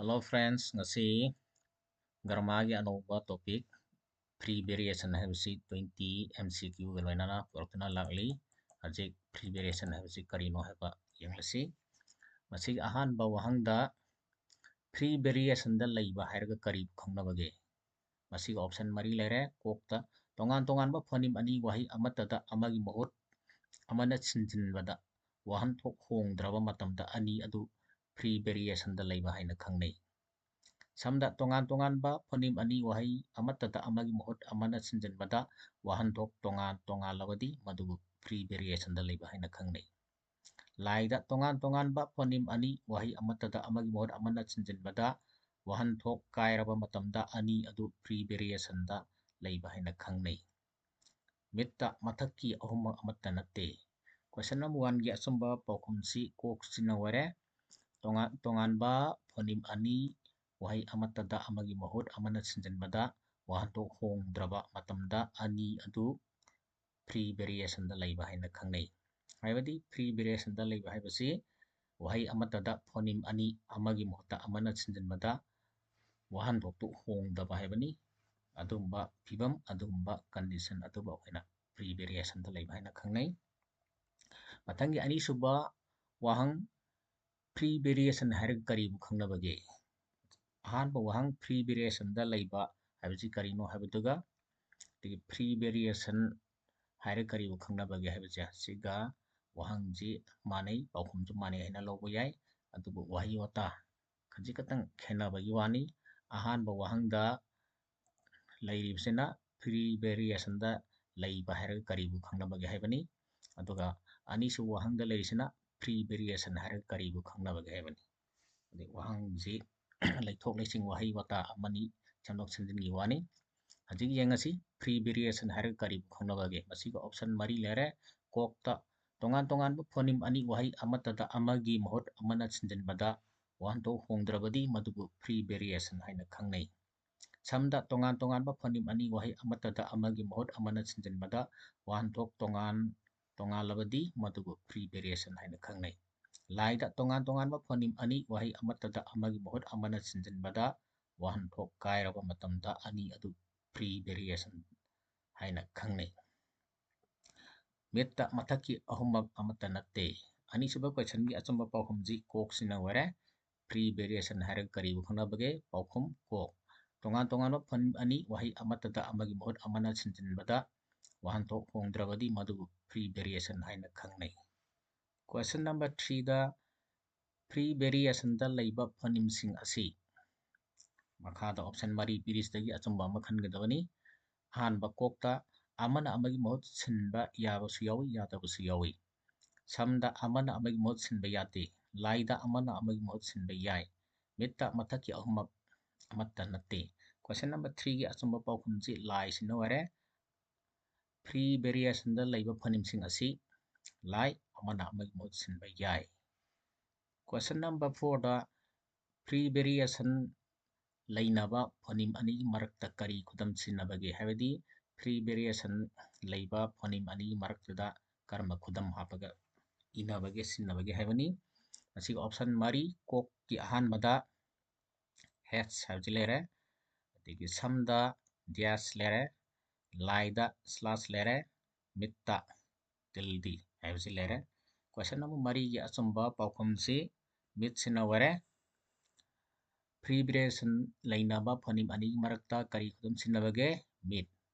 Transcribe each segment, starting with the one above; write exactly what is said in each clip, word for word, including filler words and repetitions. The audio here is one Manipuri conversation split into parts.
Hello friends, ꯉꯁꯤ ꯒ꯭ꯔꯃꯥꯒꯤ ꯑꯅꯧꯕ topic free variation ꯍꯥꯏꯕꯁꯤ twenty M C Q ꯒ ꯂꯣꯏꯅꯅ ꯄꯨꯔꯛꯇꯨꯅ ꯂꯥꯛꯂꯤ꯫ ꯍꯧꯖꯤꯛ free variation ꯍꯥꯏꯕꯁꯤ ꯀꯔꯤꯅꯣ ꯍꯥꯏꯕ ꯌꯦꯡꯂꯁꯤ꯫ ꯃꯁꯤꯒꯤ ꯑꯍꯥꯟꯕ ꯋꯥꯍꯪꯗ free variation ꯗ ꯂꯩꯕ ꯍꯥꯏꯔꯒ ꯀꯔꯤꯕꯨ ꯈꯪꯅꯕꯒꯦ? ꯃꯁꯤꯒꯤ option ꯃꯔꯤ ꯂꯩꯔꯦ꯫ ꯀꯣꯛꯇ ꯇꯣꯉꯥꯟ ꯇꯣꯉꯥꯟꯕ phoneme ꯑꯅꯤ ꯋꯥꯍꯩ ꯑꯃꯠꯇꯗ ꯑꯃꯒꯤ ꯃꯍꯨꯠ ꯑꯃꯅ ꯁꯤꯟꯖꯤꯟꯕꯗ ꯋꯥꯍꯟꯊꯣꯛ ꯍꯣꯡꯗ꯭ꯔꯕ ꯃꯇꯝꯗ ꯑꯅꯤ ꯑꯗꯨ free variation ꯗ ꯂꯩꯕ ꯍꯥꯏꯅ ꯈꯪꯅꯩ꯫ ꯁꯝꯗ ꯇꯣꯉꯥꯟ ꯇꯣꯉꯥꯟꯕ phoneme ꯑꯅꯤ ꯋꯥꯍꯩ ꯑꯃꯠꯇꯗ ꯑꯃꯒꯤ ꯃꯍꯨꯠ ꯑꯃꯅ ꯁꯤꯟꯖꯤꯟꯕꯗ ꯋꯥꯍꯟꯊꯣꯛ ꯇꯣꯉꯥꯟ ꯇꯣꯉꯥꯟꯂꯕꯗꯤ ꯃꯗꯨꯕꯨ free variation ꯗ ꯂꯩꯕ ꯍꯥꯏꯅ ꯈꯪꯅꯩ꯫ ꯂꯥꯏꯗ ꯇꯣꯉꯥꯟ ꯇꯣꯉꯥꯟꯕ phoneme ꯑꯅꯤ ꯋꯥꯍꯩ ꯑꯃꯠꯇꯗ ꯑꯃꯒꯤ ꯃꯍꯨꯠ ꯑꯃꯅ ꯁꯤꯟꯖꯤꯟꯕꯗ ꯋꯥꯍꯟꯊꯣꯛ ꯀꯥꯏꯔꯕ ꯃꯇꯝꯗ ꯑꯅꯤ ꯑꯗꯨ free variation ꯗ ꯂꯩꯕ ꯍꯥꯏꯅ ꯈꯪꯅꯩ꯫ ꯃꯤꯠꯇ ꯃꯊꯛꯀꯤ ꯑꯍꯨꯝꯃꯛ ꯑꯃꯠꯇ ꯅꯠꯇꯦ꯫ Question number one ꯒꯤ ꯑꯆꯨꯝꯕ ꯄꯥꯎꯈꯨꯝꯁꯤ ꯀꯣꯛꯁꯤꯅ ꯑꯣꯏꯔꯦ꯫ ꯇꯣꯉꯥꯟ ꯇꯣꯉꯥꯟꯕ phoneme ꯑꯅꯤ ꯋꯥꯍꯩ ꯑꯃꯠꯇꯗ ꯑꯃꯒꯤ ꯃꯍꯨꯠ ꯑꯃꯅ ꯁꯤꯟꯖꯤꯟꯕꯗ ꯋꯥꯍꯟꯊꯣꯛ ꯍꯣꯡꯗ꯭ꯔꯕ ꯃꯇꯝꯗ ꯑꯅꯤ ꯑꯗꯨ free variation ꯗ ꯂꯩꯕ ꯍꯥꯏꯅ ꯈꯪꯅꯩ꯫ ꯍꯥꯏꯕꯗꯤ free variation ꯗ ꯂꯩꯕ ꯍꯥꯏꯕꯁꯤ ꯋꯥꯍꯩ ꯑꯃꯠꯇꯗ phoneme ꯑꯅꯤ ꯑꯃꯒꯤ ꯃꯍꯨꯠꯇ ꯑꯃꯅ ꯁꯤꯟꯖꯤꯟꯕꯗ ꯋꯥꯍꯟꯊꯣꯛꯇꯨ ꯍꯣꯡꯗꯕ ꯍꯥꯏꯕꯅꯤ꯫ ꯑꯗꯨꯒꯨꯝꯕ ꯐꯤꯕꯝ, ꯑꯗꯨꯒꯨꯝꯕ condition ꯑꯗꯨꯕꯨ ꯑꯩꯈꯣꯏꯅ free variation ꯗ ꯂꯩꯕ ꯍꯥꯏꯅ ꯈꯪꯅꯩ꯫ ꯃꯊꯪꯒꯤ ꯑꯅꯤꯁꯨꯕ ꯋꯥꯍꯪ, free variation ꯍꯥꯏꯔꯒ ꯀꯔꯤꯕꯨ ꯈꯪꯅꯕꯒꯦ? ꯑꯍꯥꯟꯕ ꯋꯥꯍꯪ, free variation ꯗ ꯂꯩꯕ ꯍꯥꯏꯕꯁꯤ ꯀꯔꯤꯅꯣ ꯍꯥꯏꯕꯗꯨꯒ ꯑꯗꯒꯤ free variation ꯍꯥꯏꯔꯒ ꯀꯔꯤꯕꯨ ꯈꯪꯅꯕꯒꯦ ꯍꯥꯏꯕꯁꯦ, ꯁꯤꯒ ꯋꯥꯍꯪꯁꯤ ꯃꯥꯟꯅꯩ, ꯄꯥꯎꯈꯨꯝꯁꯨ ꯃꯥꯟꯅꯩ ꯍꯥꯏꯅ ꯂꯧꯕ ꯌꯥꯏ꯫ ꯑꯗꯨꯕꯨ ꯋꯥꯍꯩ ꯋꯥꯇꯥ ꯈꯖꯤꯛ ꯈꯛꯇꯪ ꯈꯦꯠꯅꯕꯒꯤ ꯋꯥꯅꯤ꯫ ꯑꯍꯥꯟꯕ ꯋꯥꯍꯪꯗ ꯂꯩꯔꯤꯕꯁꯤꯅ free variation ꯗ ꯂꯩꯕ ꯍꯥꯏꯔꯒ ꯀꯔꯤꯕꯨ ꯈꯪꯅꯕꯒꯦ ꯍꯥꯏꯕꯅꯤ꯫ ꯑꯗꯨꯒ ꯑꯅꯤꯁꯨꯕ ꯋꯥꯍꯪꯗ ꯂꯩꯔꯤꯁꯤꯅ free variation ꯍꯥꯏꯔꯒ ꯀꯔꯤꯕꯨ ꯈꯪꯅꯕꯒꯦ ꯍꯥꯏꯕꯅꯤ꯫ ꯑꯗꯩ ꯋꯥꯍꯪꯁꯤ ꯂꯩꯊꯣꯛ ꯂꯩꯁꯤꯟ ꯋꯥꯍꯩ ꯋꯥꯇꯥ ꯑꯃꯅꯤ, ꯁꯦꯝꯗꯣꯛ ꯁꯦꯝꯖꯤꯟꯒꯤ ꯋꯥꯅꯤ꯫ ꯍꯧꯖꯤꯛ ꯌꯦꯡꯉꯁꯤ, free variation ꯍꯥꯏꯔꯒ ꯀꯔꯤꯕꯨ ꯈꯪꯅꯕꯒꯦ? ꯃꯁꯤꯒ option ꯃꯔꯤ ꯂꯩꯔꯦ꯫ ꯀꯣꯛꯇ ꯇꯣꯉꯥꯟ ꯇꯣꯉꯥꯟꯕ phoneme ꯑꯅꯤ ꯋꯥꯍꯩ ꯑꯃꯠꯇꯗ ꯑꯃꯒꯤ ꯃꯍꯨꯠ ꯑꯃꯅ ꯁꯤꯟꯖꯤꯟꯕꯗ ꯋꯥꯍꯟꯊꯣꯛ ꯍꯣꯡꯗ꯭ꯔꯕꯗꯤ ꯃꯗꯨꯕꯨ free variation ꯍꯥꯏꯅ ꯈꯪꯅꯩ꯫ ꯁꯝꯗ ꯇꯣꯉꯥꯟ ꯇꯣꯉꯥꯟꯕ phoneme ꯑꯅꯤ ꯋꯥꯍꯩ ꯑꯃꯠꯇꯗ ꯑꯃꯒꯤ ꯃꯍꯨꯠ ꯑꯃꯅ ꯁꯤꯟꯖꯤꯟꯕꯗ ꯋꯥꯍꯟꯊꯣꯛ ꯇꯣꯉꯥꯟ ꯇꯣꯉꯥꯜꯂꯕꯗꯤ ꯃꯗꯨꯕꯨ free variation ꯍꯥꯏꯅ ꯈꯪꯅꯩ꯫ ꯂꯥꯏꯗ ꯇꯣꯉꯥꯟ ꯇꯣꯉꯥꯟꯕ phoneme ꯑꯅꯤ ꯋꯥꯍꯩ ꯑꯃꯠꯇꯗ ꯑꯃꯒꯤ ꯃꯍꯨꯠ ꯑꯃꯅ ꯁꯤꯟꯖꯤꯟꯕꯗ ꯋꯥꯍꯟꯊꯣꯛ ꯀꯥꯏꯔꯕ ꯃꯇꯝꯗ ꯑꯅꯤ ꯑꯗꯨ free variation ꯍꯥꯏꯅ ꯈꯪꯅꯩ꯫ ꯃꯤꯠꯇ ꯃꯊꯛꯀꯤ ꯑꯍꯨꯝꯃꯛ ꯑꯃꯠꯇ ꯅꯠꯇꯦ꯫ ꯑꯅꯤꯁꯨꯕ questionꯒꯤ ꯑꯆꯨꯝꯕ ꯄꯥꯎꯈꯨꯝꯁꯤ ꯀꯣꯛꯁꯤꯅ ꯑꯣꯏꯔꯦ꯫ Free variation ꯍꯥꯏꯔꯒ ꯀꯔꯤꯕꯨ ꯈꯪꯅꯕꯒꯦ? ꯄꯥꯎꯈꯨꯝ ꯀꯣꯛ꯫ ꯇꯣꯉꯥꯟ ꯇꯣꯉꯥꯟꯕ phoneme ꯑꯅꯤ ꯋꯥꯍꯩ ꯑꯃꯠꯇꯗ ꯑꯃꯒꯤ ꯃꯍꯨꯠ ꯑꯃꯅ ꯁꯤꯟꯖꯤꯟꯕꯗ ꯋꯥꯍꯟꯊꯣꯛ ꯍꯣꯡꯗ꯭ꯔꯕꯗꯤ ꯃꯗꯨꯕꯨ free variation ꯍꯥꯏꯅ ꯈꯪꯅꯩ꯫ Question number threeꯗ free variationꯗ ꯂꯩꯕ phonemeꯁꯤꯡ ꯑꯁꯤ ꯃꯈꯥꯗ option ꯃꯔꯤ ꯄꯤꯔꯤꯁꯤꯗꯒꯤ ꯑꯆꯨꯝꯕ ꯑꯃ ꯈꯟꯒꯗꯕꯅꯤ꯫ ꯑꯍꯥꯟꯕ ꯀꯣꯛꯇ ꯑꯃꯅ ꯑꯃꯒꯤ ꯃꯍꯨꯠ ꯁꯤꯟꯕ ꯌꯥꯕꯁꯨ ꯌꯥꯎꯏ, ꯌꯥꯗꯕꯁꯨ ꯌꯥꯎꯏ꯫ ꯁꯝꯗ ꯑꯃꯅ ꯑꯃꯒꯤ ꯃꯍꯨꯠ ꯁꯤꯟꯕ ꯌꯥꯗꯦ꯫ ꯂꯥꯏꯗ ꯑꯃꯅ ꯑꯃꯒꯤ ꯃꯍꯨꯠ ꯁꯤꯟꯕ ꯌꯥꯏ꯫ ꯃꯤꯠꯇ ꯃꯊꯛꯀꯤ ꯑꯍꯨꯝꯃꯛ ꯑꯃꯠꯇ ꯅꯠꯇꯦ꯫ Question number threeꯒꯤ ꯑꯆꯨꯝꯕ ꯄꯥꯎꯈꯨꯝꯁꯤ ꯂꯥꯏꯁꯤꯅ ꯑꯣꯏꯔꯦ꯫ Free variationꯗ ꯂꯩꯕ phonemeꯁꯤꯡ ꯑꯁꯤ ꯂꯥꯏ ꯑꯃꯅ ꯑꯃꯒꯤ ꯃꯍꯨꯠ ꯁꯤꯟꯕ ꯌꯥꯏ꯫ Question number fourꯗ free variation ꯂꯩꯅꯕ phoneme ꯑꯅꯤꯒꯤ ꯃꯔꯛꯇ ꯀꯔꯤ ꯈꯨꯗꯝ ꯁꯤꯖꯤꯟꯅꯕꯒꯦ? ꯍꯥꯏꯕꯗꯤ free variation ꯂꯩꯕ phoneme ꯑꯅꯤꯒꯤ ꯃꯔꯛꯇꯨꯗ ꯀꯔꯝꯕ ꯈꯨꯗꯝ ꯍꯥꯞꯄꯒ ꯏꯅꯕꯒꯦ, ꯁꯤꯖꯤꯟꯅꯕꯒꯦ ꯍꯥꯏꯕꯅꯤ꯫ ꯃꯁꯤꯒꯤ option ꯃꯔꯤ, ꯀꯣꯛꯀꯤ ꯑꯍꯥꯟꯕꯗ H ꯍꯥꯏꯕꯁꯤ ꯂꯩꯔꯦ, ꯑꯗꯒꯤ ꯁꯝꯗ dash ꯂꯩꯔꯦ, ꯂꯥꯏꯗ slash ꯂꯩꯔꯦ, ꯃꯤꯠꯇ tilde ꯍꯥꯏꯕꯁꯤ ꯂꯩꯔꯦ꯫ Question number ꯃꯔꯤꯒꯤ ꯑꯆꯨꯝꯕ ꯄꯥꯎꯈꯨꯝꯁꯤ ꯃꯤꯠꯁꯤꯅ ꯑꯣꯏꯔꯦ꯫ Free variation ꯂꯩꯅꯕ phoneme ꯑꯅꯤꯒꯤ ꯃꯔꯛꯇ ꯀꯔꯤ ꯈꯨꯗꯝ ꯁꯤꯖꯤꯟꯅꯕꯒꯦ? ꯃꯤꯠ,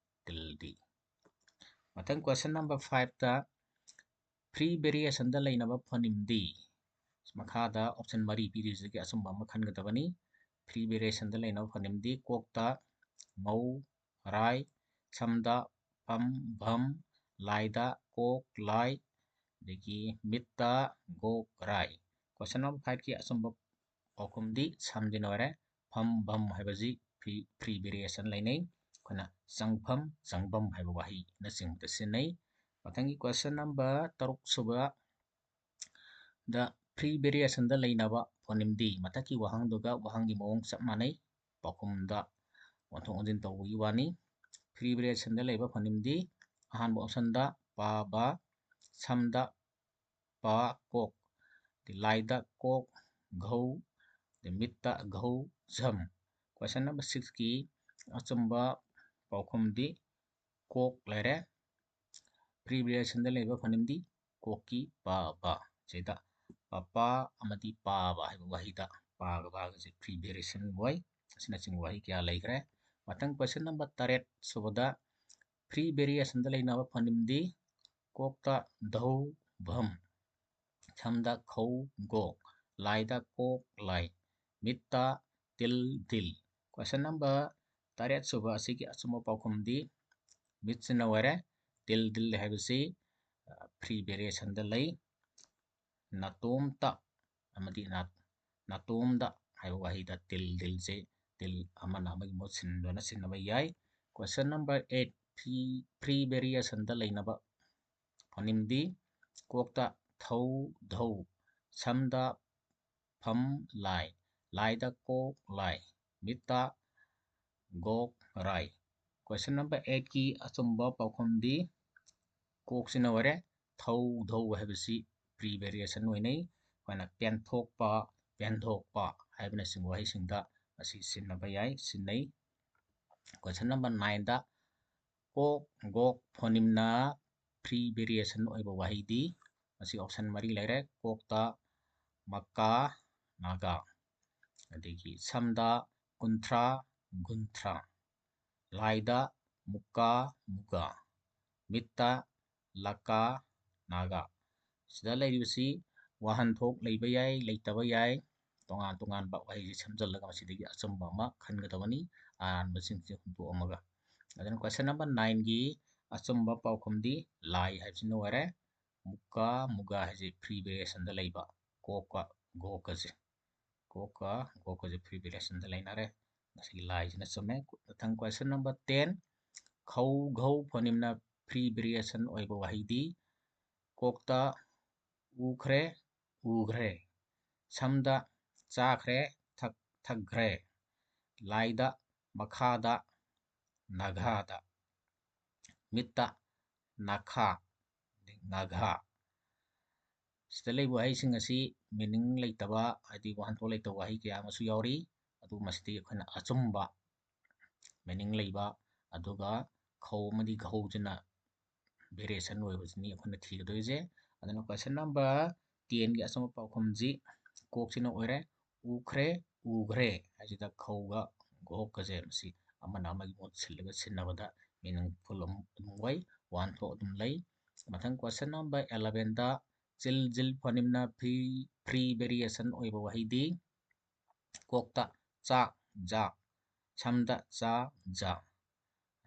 tilde꯫ ꯃꯊꯪ question number fiveꯇ free variationꯗ ꯂꯩꯅꯕ phonemeꯗꯤ ꯃꯈꯥꯗ option ꯃꯔꯤ ꯄꯤꯔꯤꯕꯁꯤꯗꯒꯤ ꯑꯆꯨꯝꯕ ꯑꯃ ꯈꯟꯒꯗꯕꯅꯤ꯫ Free variationꯗ ꯂꯩꯅꯕ phonemeꯗꯤ ꯀꯣꯛꯇ ꯉꯧ, ꯔꯥꯏ, ꯁꯝꯗ ꯄꯝ, ꯚꯝ, ꯂꯥꯏꯗ ꯀꯣꯛ, ꯂꯥꯏ, ꯑꯗꯒꯤ ꯃꯤꯠꯇ ꯒꯣꯛ, ꯔꯥꯏ꯫ Question number fiveꯀꯤ ꯑꯆꯨꯝꯕ ꯄꯥꯎꯈꯨꯝꯗꯤ ꯁꯝꯁꯤꯅ ꯑꯣꯏꯔꯦ꯫ ꯐꯝ, ꯚꯝ ꯍꯥꯏꯕꯁꯤ free, free variation ꯂꯩꯅꯩ꯫ ꯑꯩꯈꯣꯏꯅ ꯆꯪꯐꯝ, ꯆꯪꯐꯝ ꯍꯥꯏꯕ ꯋꯥꯍꯩꯅꯆꯤꯡꯕꯗ ꯁꯤꯖꯤꯟꯅꯩ꯫ ꯃꯊꯪꯒꯤ question number ꯇꯔꯨꯛ ꯁꯨꯕ ꯗ free variationꯗ ꯂꯩꯅꯕ phonemeꯗꯤ ꯃꯊꯛꯀꯤ ꯋꯥꯍꯪꯗꯨꯒ ꯋꯥꯍꯪꯒꯤ ꯃꯑꯣꯡ ꯆꯞ ꯃꯥꯟꯅꯩ, ꯄꯥꯎꯈꯨꯝꯗ ꯑꯣꯟꯊꯣꯛ ꯑꯣꯟꯁꯤꯟ ꯇꯧꯕꯒꯤ ꯋꯥꯅꯤ꯫ Free variationꯗ ꯂꯩꯕ phonemeꯗꯤ ꯑꯍꯥꯟꯕ optionꯗ ꯄ, ꯕ, ꯁꯝꯗ ꯄ, ꯀꯣꯛ, ꯂꯥꯏꯗ ꯀꯣꯛ ꯘꯧ, ꯃꯤꯠꯇ ꯘꯧ ꯖꯝ꯫ Question number six ꯀꯤ ꯑꯆꯨꯝꯕ ꯄꯥꯎꯈꯨꯝꯗꯤ ꯀꯣꯛ ꯂꯩꯔꯦ꯫ Free variationꯗ ꯂꯩꯕ phonemeꯗꯤ ꯀꯣꯛꯀꯤ ꯄ, ꯕ꯫ ꯁꯤꯗ ꯄꯄꯥ ꯑꯃꯗꯤ ꯄꯥꯕ ꯍꯥꯏꯕ ꯋꯥꯍꯩꯗ ꯄꯥꯒ ꯕꯥꯒꯁꯦ free variation ꯑꯣꯏ꯫ ꯑꯁꯤꯅꯆꯤꯡꯕ ꯋꯥꯍꯩ ꯀꯌꯥ ꯂꯩꯈ꯭ꯔꯦ꯫ ꯃꯊꯪ question number ꯇꯔꯦꯠ ꯁꯨꯕꯗ free variationꯗ ꯂꯩꯅꯕ phonemeꯗꯤ ꯀꯣꯛꯇ ꯙꯧ ꯚꯝ, ꯁꯝꯗ ꯈꯧ ꯒꯣꯛ, ꯂꯥꯏꯗ ꯀꯣꯛ ꯂꯥꯏ, ꯃꯤꯠꯇ ꯇꯤꯜ ꯗꯤꯜ꯫ Question number ꯇꯔꯦꯠ ꯁꯨꯕ ꯑꯁꯤꯒꯤ ꯑꯆꯨꯝꯕ ꯄꯥꯎꯈꯨꯝꯗꯤ ꯃꯤꯠꯁꯤꯅ ꯑꯣꯏꯔꯦ꯫ ꯇꯤꯜ ꯗꯤꯜ ꯍꯥꯏꯕꯁꯤ, ꯑ, free variationꯗ ꯂꯩ꯫ ꯅꯥꯇꯣꯝꯇ ꯑꯃꯗꯤ ꯅꯥ-, ꯅꯥꯇꯣꯝꯗ ꯍꯥꯏꯕ ꯋꯥꯍꯩꯗ ꯇꯤꯜ ꯗꯤꯜꯁꯦ ꯇꯤꯜ ꯑꯃꯅ ꯑꯃꯒꯤ ꯃꯍꯨꯠ ꯁꯤꯟꯗꯨꯅ ꯁꯤꯖꯤꯟꯅꯕ ꯌꯥꯏ꯫ Question number eight, free, free variationꯗ ꯂꯩꯅꯕ phonemeꯗꯤ ꯀꯣꯛꯇ ꯊꯧ ꯙꯧ, ꯁꯝꯗ ꯐꯝ ꯂꯥꯏ, ꯂꯥꯏꯗ ꯀꯣꯛ ꯂꯥꯏ, ꯃꯤꯠꯇ ꯒꯣꯛ ꯔꯥꯏ꯫ Question number eightꯀꯤ ꯑꯆꯨꯝꯕ ꯄꯥꯎꯈꯨꯝꯗꯤ ꯀꯣꯛꯁꯤꯅ ꯑꯣꯏꯔꯦ꯫ ꯊꯧ ꯙꯧ ꯍꯥꯏꯕꯁꯤ free variation ꯑꯣꯏꯅꯩ꯫ ꯑꯩꯈꯣꯏꯅ ꯄꯦꯟꯊꯣꯛꯄ, ꯄꯦꯟꯊꯣꯛꯄ ꯍꯥꯏꯕꯅꯆꯤꯡꯕ ꯋꯥꯍꯩꯁꯤꯡꯗ ꯃꯁꯤ ꯁꯤꯖꯤꯟꯅꯕ ꯌꯥꯏ, ꯁꯤꯖꯤꯟꯅꯩ꯫ Question number nineꯗ ꯀꯣꯛ ꯒꯣꯛ phonemeꯅ free variation ꯑꯣꯏꯕ ꯋꯥꯍꯩꯗꯤ ꯃꯁꯤ option ꯃꯔꯤ ꯂꯩꯔꯦ꯫ ꯀꯣꯛꯇ ꯃꯀꯥ ꯅꯥꯒꯥ, ꯑꯗꯒꯤ ꯁꯝꯗ ꯀꯨꯟꯊ꯭ꯔꯥ ꯒꯨꯟꯊ꯭ꯔꯥ, ꯂꯥꯏꯗ ꯃꯨꯀꯥ ꯃꯨꯒꯥ, ꯃꯤꯠꯇ ꯂꯀꯥ ꯅꯥꯒꯥ꯫ ꯁꯤꯗ ꯂꯩꯔꯤꯕꯁꯤ ꯋꯥꯍꯟꯊꯣꯛ ꯂꯩꯕ ꯌꯥꯏ, ꯂꯩꯇꯕ ꯌꯥꯏ꯫ ꯇꯣꯉꯥꯟ ꯇꯣꯉꯥꯟꯕ ꯋꯥꯍꯩꯁꯤ ꯁꯝꯖꯜꯂꯒ ꯃꯁꯤꯗꯒꯤ ꯑꯆꯨꯝꯕ ꯑꯃ ꯈꯟꯒꯗꯕꯅꯤ, ꯑꯔꯥꯟꯕꯁꯤꯡꯁꯦ ꯍꯨꯟꯗꯣꯛꯑꯝꯃꯒ꯫ ꯑꯗꯨꯅ question number nineꯒꯤ ꯑꯆꯨꯝꯕ ꯄꯥꯎꯈꯨꯝꯗꯤ ꯂꯥꯏ ꯍꯥꯏꯕꯁꯤꯅ ꯑꯣꯏꯔꯦ꯫ ꯃꯨꯀꯥ ꯃꯨꯒꯥ ꯍꯥꯏꯁꯤ free variationꯗ ꯂꯩꯕ ꯀꯣꯛꯀ ꯒꯣꯛꯀꯁꯦ꯫ ꯀꯣꯛꯀ ꯒꯣꯛꯀꯁꯦ free variationꯗ ꯂꯩꯅꯔꯦ꯫ ꯉꯁꯤꯒꯤ ꯂꯥꯏꯁꯤꯅ ꯆꯨꯝꯃꯦ꯫ ꯃꯊꯪ question number ten, ꯈꯧ ꯘꯧ phonemeꯅ free variation ꯑꯣꯏꯕ ꯋꯥꯍꯩꯗꯤ ꯀꯣꯛꯇ ꯎꯈ꯭ꯔꯦ, ꯎꯈ꯭ꯔꯦ, ꯁꯝꯗ ꯆꯥꯈ꯭ꯔꯦ, ꯊꯛ-, ꯊꯛꯈ꯭ꯔꯦ, ꯂꯥꯏꯗ ꯃꯈꯥꯗ, ꯅꯥꯒꯥꯗ, ꯃꯤꯠꯇ ꯅꯥꯈꯥ, ꯉꯥꯒꯥ꯫ ꯁꯤꯗ ꯂꯩꯕ ꯋꯥꯍꯩꯁꯤꯡ ꯑꯁꯤ meaning ꯂꯩꯇꯕ, ꯍꯥꯏꯗꯤ ꯋꯥꯍꯟꯊꯣꯛ ꯂꯩꯇꯕ ꯋꯥꯍꯩ ꯀꯌꯥ ꯑꯃꯁꯨ ꯌꯥꯎꯔꯤ꯫ ꯑꯗꯨ ꯃꯁꯤꯗꯤ ꯑꯩꯈꯣꯏꯅ ꯑꯆꯨꯝꯕ meaning ꯂꯩꯕ, ꯑꯗꯨꯒ ꯈꯧ ꯑꯃꯗꯤ ꯘꯧꯁꯤꯅ variation ꯑꯣꯏꯕꯁꯤꯅꯤ ꯑꯩꯈꯣꯏꯅ ꯊꯤꯒꯗꯣꯏꯁꯦ꯫ ꯑꯗꯨꯅ question number ten ꯒꯤ ꯑꯆꯨꯝꯕ ꯄꯥꯎꯈꯨꯝꯁꯤ ꯀꯣꯛꯁꯤꯅ ꯑꯣꯏꯔꯦ꯫ ꯎꯈ꯭ꯔꯦ, ꯎꯈ꯭ꯔꯦ ꯍꯥꯏꯁꯤꯗ ꯘꯧꯒ ꯘꯣꯛꯀꯁꯦ ꯃꯁꯤ ꯑꯃꯅ ꯑꯃꯒꯤ ꯃꯍꯨꯠ ꯁꯤꯜꯂꯒ ꯁꯤꯖꯤꯟꯅꯕꯗ meaningful ꯑꯗꯨꯝ ꯑꯣꯏ, ꯋꯥꯍꯟꯊꯣꯛ ꯑꯗꯨꯝ ꯂꯩ꯫ ꯃꯊꯪ question number eleven ꯗ ꯆꯤꯜ ꯖꯤꯜ phoneme ꯅ free, free variation ꯑꯣꯏꯕ ꯋꯥꯍꯩꯗꯤ ꯀꯣꯛꯇ ꯆꯥꯛ, ꯖꯥꯛ, ꯁꯝꯗ ꯆꯥ, ꯖꯥ,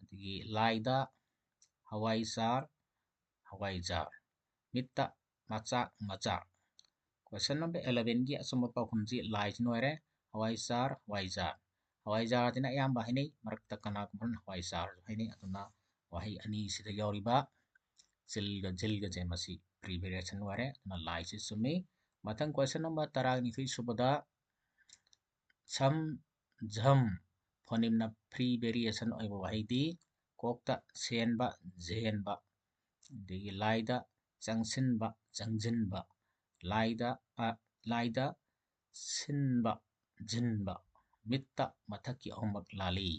ꯑꯗꯒꯤ ꯂꯥꯏꯗ ꯍꯋꯥꯏ ꯆꯥꯔ, ꯍꯋꯥꯏꯖꯥꯔ, ꯃꯤꯠꯇ ꯃꯆꯥꯛ, ꯃꯆꯥ꯫ Question number eleven ꯒꯤ ꯑꯆꯨꯝꯕ ꯄꯥꯎꯈꯨꯝꯁꯤ ꯂꯥꯏꯁꯤꯅ ꯑꯣꯏꯔꯦ꯫ ꯍꯋꯥꯏ ꯆꯥꯔ, ꯍꯋꯥꯏꯖꯥꯔ꯫ ꯍꯋꯥꯏꯖꯥꯔꯁꯤꯅ ꯑꯌꯥꯝꯕ ꯍꯥꯏꯅꯩ, ꯃꯔꯛꯇ ꯀꯅꯥꯒꯨꯝꯕꯅ ꯍꯋꯥꯏ ꯆꯥꯔꯁꯨ ꯍꯥꯏꯅꯩ꯫ ꯑꯗꯨꯅ ꯋꯥꯍꯩ ꯑꯅꯤꯁꯤꯗ ꯌꯥꯎꯔꯤꯕ ꯆꯤꯜꯒ ꯖꯤꯜꯒꯁꯦ ꯃꯁꯤ free variation ꯑꯣꯏꯔꯦ꯫ ꯑꯗꯨꯅ ꯂꯥꯏꯁꯤ ꯆꯨꯝꯃꯤ꯫ ꯃꯊꯪ question number ꯇꯔꯥꯅꯤꯊꯣꯏ ꯁꯨꯕꯗ ꯁꯝ, ꯖꯝ phoneme ꯅ free variation ꯑꯣꯏꯕ ꯋꯥꯍꯩꯗꯤ ꯀꯣꯛꯇ ꯁꯦꯟꯕ, ꯖꯦꯟꯕ, ꯑꯗꯒꯤ ꯂꯥꯏꯗ ꯆꯪꯁꯤꯟꯕ, ꯆꯪꯁꯤꯟꯕ, ꯂꯥꯏꯗ, ꯑ, ꯂꯥꯏꯗ ꯁꯤꯟꯕ, ꯖꯤꯟꯕ, ꯃꯤꯠꯇ ꯃꯊꯛꯀꯤ ꯑꯍꯨꯝꯃꯛ ꯂꯥꯜꯂꯤ꯫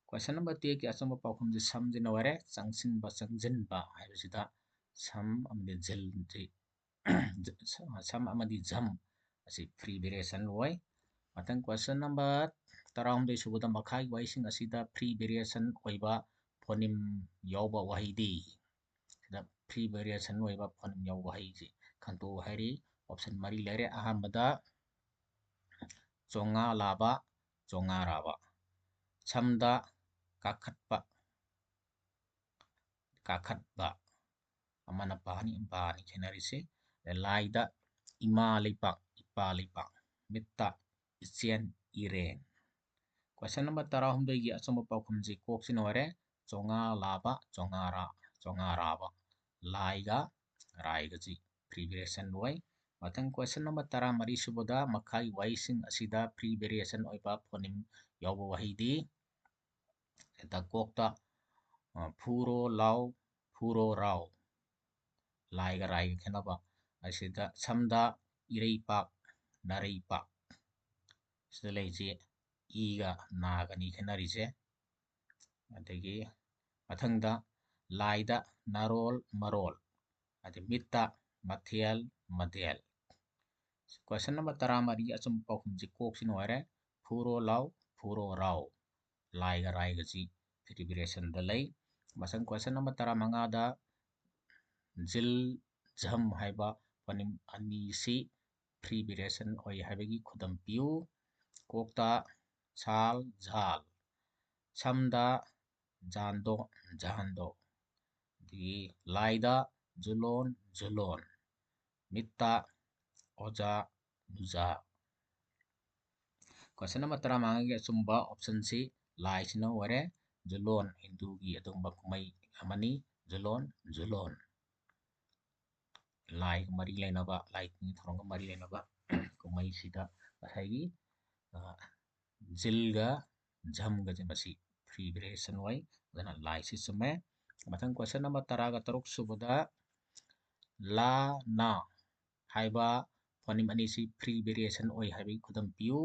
Question number ten ꯒꯤ ꯑꯆꯨꯝꯕ ꯄꯥꯎꯈꯨꯝꯁꯤ ꯁꯝꯁꯤꯅ ꯑꯣꯏꯔꯦ꯫ ꯆꯪꯁꯤꯟꯕ, ꯆꯪꯁꯤꯟꯕ ꯍꯥꯏꯕꯁꯤꯗ ꯁꯝ ꯑꯃꯗꯤ ꯖꯤꯜꯁꯤ ꯁꯝ ꯑꯃꯗꯤ ꯖꯝ ꯑꯁꯤ free variation ꯑꯣꯏ꯫ ꯃꯊꯪ question number ꯇꯔꯥꯍꯨꯝꯗꯣꯏ ꯁꯨꯕꯗ ꯃꯈꯥꯒꯤ ꯋꯥꯍꯩꯁꯤꯡ ꯑꯁꯤꯗ free variation ꯑꯣꯏꯕ phoneme ꯌꯥꯎꯕ ꯋꯥꯍꯩꯗꯤ? ꯁꯤꯗ free variation ꯑꯣꯏꯕ phoneme ꯌꯥꯎꯕ ꯋꯥꯍꯩꯁꯤ ꯈꯟꯗꯣꯛꯎ ꯍꯥꯏꯔꯤ꯫ Option ꯃꯔꯤ ꯂꯩꯔꯦ꯫ ꯑꯍꯥꯟꯕꯗ ꯆꯣꯉꯥ ꯂꯥꯕ, ꯆꯣꯉꯥ ꯔꯥꯕ꯫ ꯁꯝꯗ ꯀꯥꯈꯠꯄ, ꯀꯥꯈꯠꯄ꯫ ꯑꯃꯅ ꯄꯥꯅꯤ, ꯄꯥꯅꯤ ꯈꯦꯠꯅꯔꯤꯁꯦ꯫ ꯂꯥꯏꯗ ꯏꯃꯥ ꯂꯩꯄꯥꯛ, ꯏꯄꯥ ꯂꯩꯄꯥꯛ꯫ ꯃꯤꯠꯇ ꯏꯆꯦꯟ ꯏꯔꯦꯟ꯫ Question number ꯇꯔꯥꯍꯨꯝꯗꯣꯏꯒꯤ ꯑꯆꯨꯝꯕ ꯄꯥꯎꯈꯨꯝꯁꯤ ꯀꯣꯛꯁꯤꯅ ꯑꯣꯏꯔꯦ꯫ ꯆꯣꯉꯥ ꯂꯥꯕ, ꯆꯣꯉꯥ ꯔꯥ-, ꯆꯣꯉꯥ ꯔꯥꯕ꯫ ꯂꯥꯏꯒ ꯔꯥꯏꯒꯁꯤ free variation ꯑꯣꯏ꯫ ꯃꯊꯪ question number ꯇꯔꯥꯃꯔꯤ ꯁꯨꯕꯗ ꯃꯈꯥꯒꯤ ꯋꯥꯍꯩꯁꯤꯡ ꯑꯁꯤꯗ free variation ꯑꯣꯏꯕ phoneme ꯌꯥꯎꯕ ꯋꯥꯍꯩꯗꯤ? ꯍꯦꯛꯇ ꯀꯣꯛꯇ, ꯑ, ꯐꯨꯔꯣ ꯂꯥꯎ, ꯐꯨꯔꯣ ꯔꯥꯎ꯫ ꯂꯥꯏꯒ ꯔꯥꯏꯒ ꯈꯦꯠꯅꯕ꯫ ꯑꯁꯤꯗ ꯁꯝꯗ ꯏꯔꯩꯄꯥꯛ, ꯅꯥꯔꯩꯄꯥꯛ꯫ ꯁꯤꯗ ꯂꯩꯁꯤ ꯏꯒ ꯅꯥꯒꯅꯤ ꯈꯦꯠꯅꯔꯤꯁꯦ꯫ ꯑꯗꯒꯤ ꯃꯊꯪꯗ ꯂꯥꯏꯗ ꯅꯥꯔꯣꯜ ꯃꯔꯣꯜ, ꯑꯗꯩ ꯃꯤꯠꯇ ꯃꯊꯦꯜ ꯃꯊꯦꯜ꯫ Question number ꯇꯔꯥꯃꯔꯤ ꯑꯆꯨꯝꯕ ꯄꯥꯎꯈꯨꯝꯁꯤ ꯀꯣꯛꯁꯤꯅ ꯑꯣꯏꯔꯦ, ꯐꯨꯔꯣ ꯂꯥꯎ, ꯐꯨꯔꯣ ꯔꯥꯎ꯫ ꯂꯥꯏꯒ ꯔꯥꯏꯒꯁꯤ free variationꯗ ꯂꯩ꯫ ꯃꯊꯪ question number ꯇꯔꯥꯃꯉꯥꯗ ꯖꯤꯜ ꯖꯝ ꯍꯥꯏꯕ ꯄꯣꯅꯤꯝ ꯑꯅꯤꯁꯤ free variation ꯑꯣꯏ ꯍꯥꯏꯕꯒꯤ ꯈꯨꯗꯝ ꯄꯤꯌꯨ꯫ ꯀꯣꯛꯇ ꯁꯥꯜ ꯖꯥꯜ, ꯁꯝꯗ ꯖꯥꯟꯗꯣ ꯖꯥꯟꯗꯣ, ꯑꯗꯒꯤ ꯂꯥꯏꯗ ꯖꯨꯂꯣꯟ ꯖꯨꯂꯣꯟ, ꯃꯤꯠꯇ ꯑꯣꯖꯥ ꯅꯨꯖꯥ꯫ Question number ꯇꯔꯥꯃꯉꯥꯒꯤ ꯑꯆꯨꯝꯕ optionꯁꯤ ꯂꯥꯏꯁꯤꯅ ꯑꯣꯏꯔꯦ꯫ ꯖꯨꯂꯣꯟ ꯍꯤꯟꯗꯨꯒꯤ ꯑꯗꯨꯒꯨꯝꯕ ꯀꯨꯝꯍꯩ ꯑꯃꯅꯤ, ꯖꯨꯂꯣꯟ ꯖꯨꯂꯣꯟ꯫ ꯂꯥꯏꯒ ꯃꯔꯤ ꯂꯩꯅꯕ, ꯂꯥꯏ ꯇꯤꯟꯒꯤ ꯊꯧꯔꯝꯒ ꯃꯔꯤ ꯂꯩꯅꯕ ꯀꯨꯝꯍꯩꯁꯤꯗ ꯉꯁꯥꯏꯒꯤ, ꯑ, ꯖꯤꯜꯒ ꯖꯝꯒꯁꯦ ꯃꯁꯤ free variation ꯑꯣꯏ꯫ ꯑꯗꯨꯅ ꯂꯥꯏꯁꯤ ꯆꯨꯝꯃꯦ꯫ ꯃꯊꯪ question number ꯇꯔꯥꯒ ꯇꯔꯨꯛ ꯁꯨꯕꯗ ꯂꯥ ꯅꯥ ꯍꯥꯏꯕ phoneme ꯑꯅꯤꯁꯤ free variation ꯑꯣꯏ ꯍꯥꯏꯕꯒꯤ ꯈꯨꯗꯝ ꯄꯤꯌꯨ꯫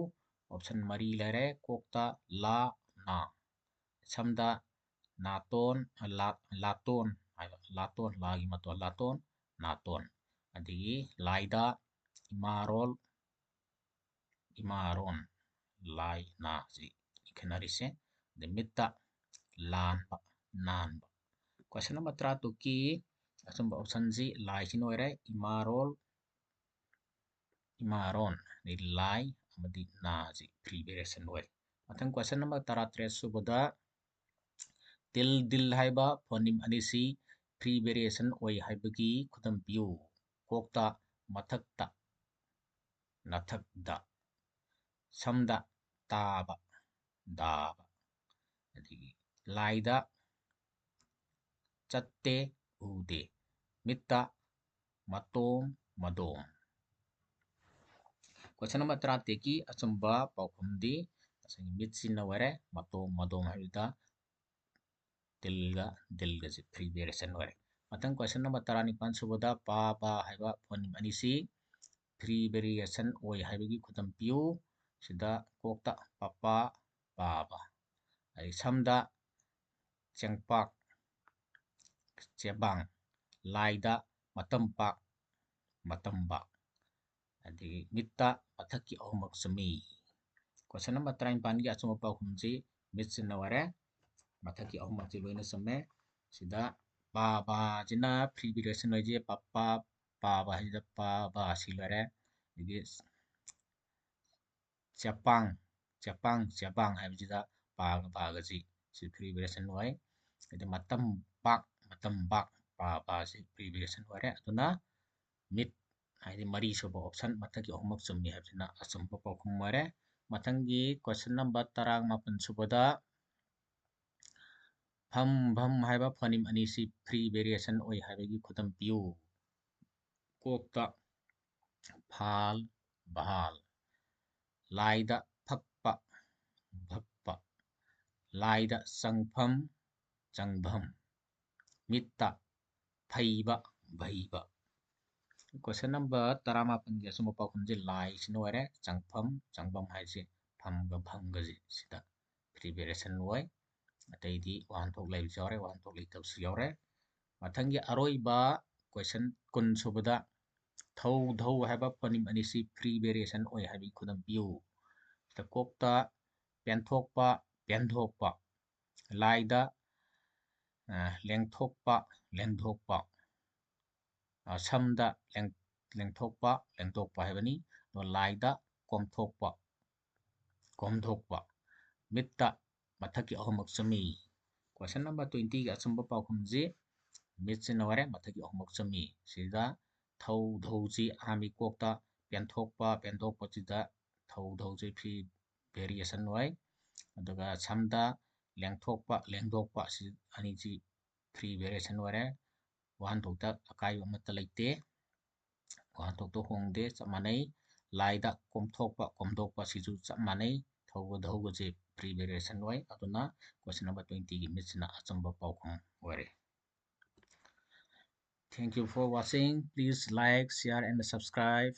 Option ꯃꯔꯤ ꯂꯩꯔꯦ꯫ ꯀꯣꯛꯇ ꯂꯥ ꯅꯥ, ꯁꯝꯗ ꯅꯥꯇꯣꯟ, ꯂꯥ-, ꯂꯥꯇꯣꯟ ꯍꯥꯏꯕ, ꯂꯥꯇꯣꯟ, ꯂꯥꯒꯤ ꯃꯇꯣꯟ, ꯂꯥꯇꯣꯟ, ꯅꯥꯇꯣꯟ꯫ ꯑꯗꯒꯤ ꯂꯥꯏꯗ ꯏꯃꯥꯔꯣꯜ, ꯏꯃꯥꯔꯣꯟ, ꯂꯥꯏ ꯅꯥꯁꯤ ꯈꯦꯠꯅꯔꯤꯁꯦ꯫ ꯑꯗꯩ ꯃꯤꯠꯇ ꯂꯥꯟꯕ, ꯅꯥꯟꯕ꯫ Question number ꯇꯔꯥꯇꯔꯨꯛꯀꯤ ꯑꯆꯨꯝꯕ optionꯁꯤ ꯂꯥꯏꯁꯤꯅ ꯑꯣꯏꯔꯦ꯫ ꯏꯃꯥꯔꯣꯜ, ꯏꯃꯥꯔꯣꯟ, ꯑꯗꯩ ꯂꯥꯏ ꯑꯃꯗꯤ ꯅꯥꯁꯤ free variation ꯑꯣꯏ꯫ ꯃꯊꯪ question number ꯇꯔꯥꯇꯔꯦꯠ ꯁꯨꯕꯗ ꯇꯤꯜ ꯗꯤꯜ ꯍꯥꯏꯕ phoneme ꯑꯅꯤꯁꯤ free variation ꯑꯣꯏ ꯍꯥꯏꯕꯒꯤ ꯈꯨꯗꯝ ꯄꯤꯌꯨ꯫ ꯀꯣꯛꯇ ꯃꯊꯛꯇ, ꯅꯊꯛꯇ, ꯁꯝꯗ ꯇꯥꯕ, ꯗꯥꯕ, ꯑꯗꯒꯤ ꯂꯥꯏꯗ ꯆꯠꯇꯦ, ꯎꯗꯦ, ꯃꯤꯠꯇ ꯃꯇꯣꯝ, ꯃꯗꯣꯝ꯫ Question number ꯇꯔꯥꯇꯔꯦꯠꯀꯤ ꯑꯆꯨꯝꯕ ꯄꯥꯎꯈꯨꯝꯗꯤ ꯉꯁꯥꯏꯒꯤ ꯃꯤꯠꯁꯤꯅ ꯑꯣꯏꯔꯦ꯫ ꯃꯇꯣꯝ, ꯃꯗꯣꯝ ꯍꯥꯏꯕꯗ ꯇꯤꯜꯒ ꯗꯤꯜꯒꯁꯦ free variation ꯑꯣꯏꯔꯦ꯫ ꯃꯊꯪ question number ꯇꯔꯥꯅꯤꯄꯥꯟ ꯁꯨꯕꯗ ꯄꯥ ꯕꯥ ꯍꯥꯏꯕ phoneme ꯑꯅꯤꯁꯤ free variation ꯑꯣꯏ ꯍꯥꯏꯕꯒꯤ ꯈꯨꯗꯝ ꯄꯤꯌꯨ꯫ ꯁꯤꯗ ꯀꯣꯛꯇ ꯄꯄꯥ ꯄꯥꯕ, ꯑꯗꯩ ꯁꯝꯗ ꯆꯦꯡꯄꯥꯛ ꯆꯦꯕꯥꯡ, ꯂꯥꯏꯗ ꯃꯇꯝꯄꯥꯛ ꯃꯇꯝꯕꯥꯛ, ꯑꯗꯒꯤ ꯃꯤꯠꯇ ꯃꯊꯛꯀꯤ ꯑꯍꯨꯝꯃꯛ ꯆꯨꯝꯃꯤ꯫ Question number ꯇꯔꯥꯅꯤꯄꯥꯟꯒꯤ ꯑꯆꯨꯝꯕ ꯄꯥꯎꯈꯨꯝꯁꯤ ꯃꯤꯠꯁꯤꯅ ꯑꯣꯏꯔꯦ꯫ ꯃꯊꯛꯀꯤ ꯑꯍꯨꯝꯃꯛꯁꯤ ꯂꯣꯏꯅ ꯆꯨꯝꯃꯦ꯫ ꯁꯤꯗ ꯄꯥ ꯕꯥꯁꯤꯅ free variation ꯑꯣꯏꯁꯦ꯫ ꯄꯄꯥ ꯄꯥꯕ ꯍꯥꯏꯁꯤꯗ ꯄꯥ ꯕꯥ ꯁꯤ ꯂꯣꯏꯔꯦ꯫ ꯑꯗꯒꯤ ꯆꯦꯄꯥꯡ ꯆꯦꯄꯥꯡ ꯆꯦꯕꯥꯡ ꯍꯥꯏꯕꯁꯤꯗ ꯄꯥꯒ ꯕꯥꯒꯁꯤ ꯁꯤ free variation ꯑꯣꯏ꯫ ꯑꯗꯩ ꯃꯇꯝ ꯄꯥꯛ ꯃꯇꯝ ꯕꯥꯛ ꯄꯥ ꯕꯥꯁꯤ free variation ꯑꯣꯏꯔꯦ꯫ ꯑꯗꯨꯅ ꯃꯤꯠ ꯍꯥꯏꯗꯤ ꯃꯔꯤꯁꯨꯕ option, ꯃꯊꯛꯀꯤ ꯑꯍꯨꯝꯃꯛ ꯆꯨꯝꯃꯤ ꯍꯥꯏꯕꯁꯤꯅ ꯑꯆꯨꯝꯕ ꯄꯥꯎꯈꯨꯝ ꯑꯣꯏꯔꯦ꯫ ꯃꯊꯪꯒꯤ question number ꯇꯔꯥꯃꯥꯄꯟ ꯁꯨꯕꯗ ꯐꯝ ꯚꯝ ꯍꯥꯏꯕ phoneme ꯑꯅꯤꯁꯤ free variation ꯑꯣꯏ ꯍꯥꯏꯕꯒꯤ ꯈꯨꯗꯝ ꯄꯤꯌꯨ꯫ ꯀꯣꯛꯇ ꯐꯥꯜ ꯚꯥꯜ, ꯂꯥꯏꯗ ꯐꯛꯄ ꯚꯛꯄ, ꯂꯥꯏꯗ ꯆꯪꯐꯝ ꯆꯪꯐꯝ, ꯃꯤꯠꯇ ꯐꯩꯕ ꯚꯩꯕ꯫ Question number ꯇꯔꯥꯃꯥꯄꯟꯒꯤ ꯑꯆꯨꯝꯕ ꯄꯥꯎꯈꯨꯝꯁꯦ ꯂꯥꯏꯁꯤꯅ ꯑꯣꯏꯔꯦ꯫ ꯆꯪꯐꯝ ꯆꯪꯐꯝ ꯍꯥꯏꯁꯦ ꯐꯝꯒ ꯚꯝꯒꯁꯤ ꯁꯤꯗ free variation ꯑꯣꯏ꯫ ꯑꯇꯩꯗꯤ ꯋꯥꯍꯟꯊꯣꯛ ꯂꯩꯕꯁꯨ ꯌꯥꯎꯔꯦ, ꯋꯥꯍꯟꯊꯣꯛ ꯂꯩꯇꯕꯁꯨ ꯌꯥꯎꯔꯦ꯫ ꯃꯊꯪꯒꯤ ꯑꯔꯣꯏꯕ question ꯀꯨꯟ ꯁꯨꯕꯗ ꯊꯧ ꯙꯧ ꯍꯥꯏꯕ phoneme ꯑꯅꯤꯁꯤ free variation ꯑꯣꯏ ꯍꯥꯏꯕꯒꯤ ꯈꯨꯗꯝ ꯄꯤꯌꯨ꯫ ꯁꯤꯗ ꯀꯣꯛꯇ ꯄꯦꯟꯊꯣꯛꯄ ꯄꯦꯟꯊꯣꯛꯄ, ꯂꯥꯏꯗ ꯑ, ꯂꯦꯡꯊꯣꯛꯄ ꯂꯦꯡꯊꯣꯛꯄ, ꯑ, ꯁꯝꯗ ꯂꯦꯡ-, ꯂꯦꯡꯊꯣꯛꯄ ꯂꯦꯡꯊꯣꯛꯄ ꯍꯥꯏꯕꯅꯤ꯫ ꯑꯗꯨꯒ ꯂꯥꯏꯗ ꯀꯣꯝꯊꯣꯛꯄ ꯀꯣꯝꯊꯣꯛꯄ, ꯃꯤꯠꯇ ꯃꯊꯛꯀꯤ ꯑꯍꯨꯝꯃꯛ ꯆꯨꯝꯃꯤ꯫ Question number twenty ꯒꯤ ꯑꯆꯨꯝꯕ ꯄꯥꯎꯈꯨꯝꯁꯤ ꯃꯤꯠꯁꯤꯅ ꯑꯣꯏꯔꯦ, ꯃꯊꯛꯀꯤ ꯑꯍꯨꯝꯃꯛ ꯆꯨꯝꯃꯤ꯫ ꯁꯤꯗ ꯊꯧ ꯙꯧꯁꯤ ꯑꯍꯥꯟꯕꯒꯤ ꯀꯣꯛꯇ ꯄꯦꯟꯊꯣꯛꯄ ꯄꯦꯟꯊꯣꯛꯄꯁꯤꯗ ꯊꯧ ꯙꯧꯁꯤ free variation ꯑꯣꯏ꯫ ꯑꯗꯨꯒ ꯁꯝꯗ ꯂꯦꯡꯊꯣꯛꯄ ꯂꯦꯡꯊꯣꯛꯄ ꯑꯁꯤ ꯑꯅꯤꯁꯤ free variation ꯑꯣꯏꯔꯦ꯫ ꯋꯥꯍꯟꯊꯣꯛꯇ ꯑꯀꯥꯏꯕ ꯑꯃꯠꯇ ꯂꯩꯇꯦ꯫ ꯋꯥꯍꯟꯊꯣꯛꯇ ꯍꯣꯡꯗꯦ, ꯆꯞ ꯃꯥꯟꯅꯩ꯫ ꯂꯥꯏꯗ ꯀꯣꯝꯊꯣꯛꯄ ꯀꯣꯝꯊꯣꯛꯄ ꯁꯤꯁꯨ ꯆꯞ ꯃꯥꯟꯅꯩ꯫ ꯊꯧꯒ ꯙꯧꯒꯁꯦ free variation ꯑꯣꯏ꯫ ꯑꯗꯨꯅ question number twenty ꯒꯤ ꯃꯤꯠꯁꯤꯅ ꯑꯆꯨꯝꯕ ꯄꯥꯎꯈꯨꯝ ꯑꯣꯏꯔꯦ꯫ Thank you for watching. Please like, share and subscribe.